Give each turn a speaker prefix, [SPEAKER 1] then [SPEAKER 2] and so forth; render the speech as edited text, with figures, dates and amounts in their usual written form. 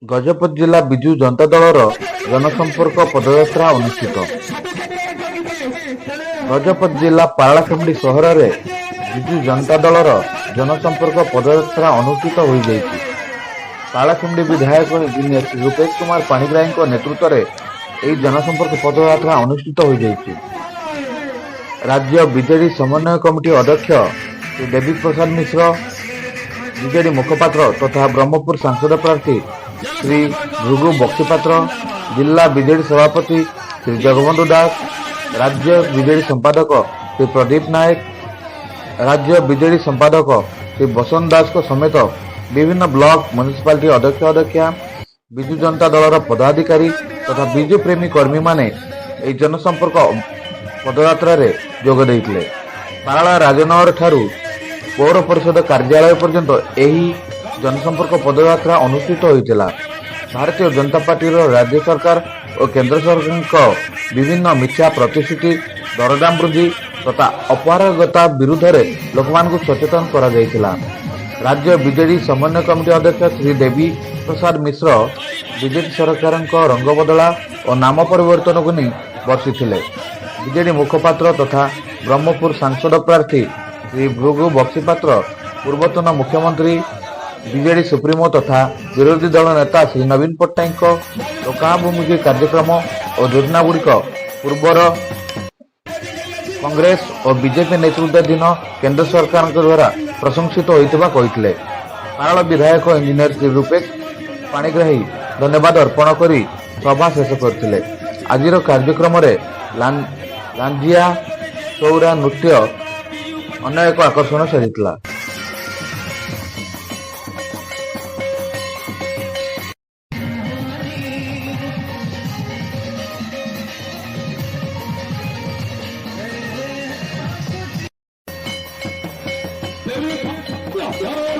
[SPEAKER 1] ଗଜପତି ଜିଲ୍ଲା ବିଜୁ ଜନତା ଦଳର ଜନସମ୍ପର୍କ ପଦଯାତ୍ରା ଅନୁଷ୍ଠିତ। ଗଜପତି ଜିଲ୍ଲା ପାରଳାଖେମୁଣ୍ଡି ସହରରେ ବିଜୁ ଜନତା ଦଳର ଜନସମ୍ପର୍କ ପଦଯାତ୍ରା ଅନୁଷ୍ଠିତ ହୋଇଯାଇଛି। ପାରଳାଖେମୁଣ୍ଡି ବିଧାୟକ ଇଞ୍ଜିନିୟର ଶ୍ରୀ ରୂପେଶ କୁମାର ପାଣିଗ୍ରାହୀଙ୍କ ନେତୃତ୍ୱରେ ଏହି ଜନସମ୍ପର୍କ ପଦଯାତ୍ରା ଅନୁଷ୍ଠିତ ହୋଇଯାଇଛି। ରାଜ୍ୟ ବିଜେଡି ସମନ୍ୱୟ କମିଟି ଅଧ୍ୟକ୍ଷ ଶ୍ରୀ ଦେବୀ ପ୍ରସାଦ ମିଶ୍ର, ବିଜେଡି ମୁଖପାତ୍ର ତଥା ବ୍ରହ୍ମପୁର ସାଂସଦ ପ୍ରାର୍ଥୀ ଶ୍ରୀ ଭୃଗୁ ବକ୍ସିପାତ୍ର, ଜିଲ୍ଲା ବିଜେଡି ସଭାପତି ଶ୍ରୀ ଜଗବନ୍ଧୁ ଦାସ, ରାଜ୍ୟ ବିଜେଡି ସମ୍ପାଦକ ଶ୍ରୀ ପ୍ରଦୀପ ନାୟକ, ରାଜ୍ୟ ବିଜେଡି ସମ୍ପାଦକ ଶ୍ରୀ ବସନ୍ତ ଦାସଙ୍କ ସମେତ ବିଭିନ୍ନ ବ୍ଲକ, ମ୍ୟୁନିସିପାଲିଟି ଅଧ୍ୟକ୍ଷ ଅଧ୍ୟକ୍ଷା, ବିଜୁ ଜନତା ଦଳର ପଦାଧିକାରୀ ତଥା ବିଜୁ ପ୍ରେମୀ କର୍ମୀମାନେ ଏହି ଜନସମ୍ପର୍କ ପଦଯାତ୍ରାରେ ଯୋଗ ଦେଇଥିଲେ। ପାରଳା ରାଜନଗର ଠାରୁ ପୌର ପରିଷଦ କାର୍ଯ୍ୟାଳୟ ପର୍ଯ୍ୟନ୍ତ ଏହି ଜନସମ୍ପର୍କ ପଦଯାତ୍ରା ଅନୁଷ୍ଠିତ ହୋଇଥିଲା। ଭାରତୀୟ ଜନତା ପାର୍ଟିର ରାଜ୍ୟ ସରକାର ଓ କେନ୍ଦ୍ର ସରକାରଙ୍କ ବିଭିନ୍ନ ମିଥ୍ୟା ପ୍ରତିଶ୍ରୁତି, ଦରଦାମ ବୃଦ୍ଧି ତଥା ଅପାରଗତା ବିରୁଦ୍ଧରେ ଲୋକମାନଙ୍କୁ ସଚେତନ କରାଯାଇଥିଲା। ରାଜ୍ୟ ବିଜେଡି ସମନ୍ୱୟ କମିଟି ଅଧ୍ୟକ୍ଷ ଶ୍ରୀ ଦେବୀ ପ୍ରସାଦ ମିଶ୍ର ବିଜେପି ସରକାରଙ୍କ ରଙ୍ଗବଦଳା ଓ ନାମ ପରିବର୍ତ୍ତନକୁ ନେଇ ବର୍ଷିଥିଲେ। ବିଜେଡି ମୁଖପାତ୍ର ତଥା ବ୍ରହ୍ମପୁର ସାଂସଦ ପ୍ରାର୍ଥୀ ଶ୍ରୀ ଭୃଗୁ ବକ୍ସିପାତ୍ର ପୂର୍ବତନ ମୁଖ୍ୟମନ୍ତ୍ରୀ, ବିଜେଡି ସୁପ୍ରିମୋ ତଥା ବିରୋଧୀ ଦଳ ନେତା ଶ୍ରୀ ନବୀନ ପଟ୍ଟନାୟକଙ୍କ ଲୋକାଭିମୁଖୀ କାର୍ଯ୍ୟକ୍ରମ ଓ ଯୋଜନାଗୁଡ଼ିକ ପୂର୍ବର କଂଗ୍ରେସ ଓ ବିଜେପି ନେତୃତ୍ୱାଧୀନ କେନ୍ଦ୍ର ସରକାରଙ୍କ ଦ୍ୱାରା ପ୍ରଶଂସିତ ହୋଇଥିବା କହିଥିଲେ। ପାରଳା ବିଧାୟକ ଇଞ୍ଜିନିୟର ଶ୍ରୀ ରୂପେଶ ପାଣିଗ୍ରାହୀ ଧନ୍ୟବାଦ ଅର୍ପଣ କରି ସଭା ଶେଷ କରିଥିଲେ। ଆଜିର କାର୍ଯ୍ୟକ୍ରମରେ ଲାଞ୍ଜିଆ ସୌରା ନୃତ୍ୟ ଅନ୍ୟ ଏକ ଆକର୍ଷଣ ସାଜିଥିଲା।
[SPEAKER 2] Yeah.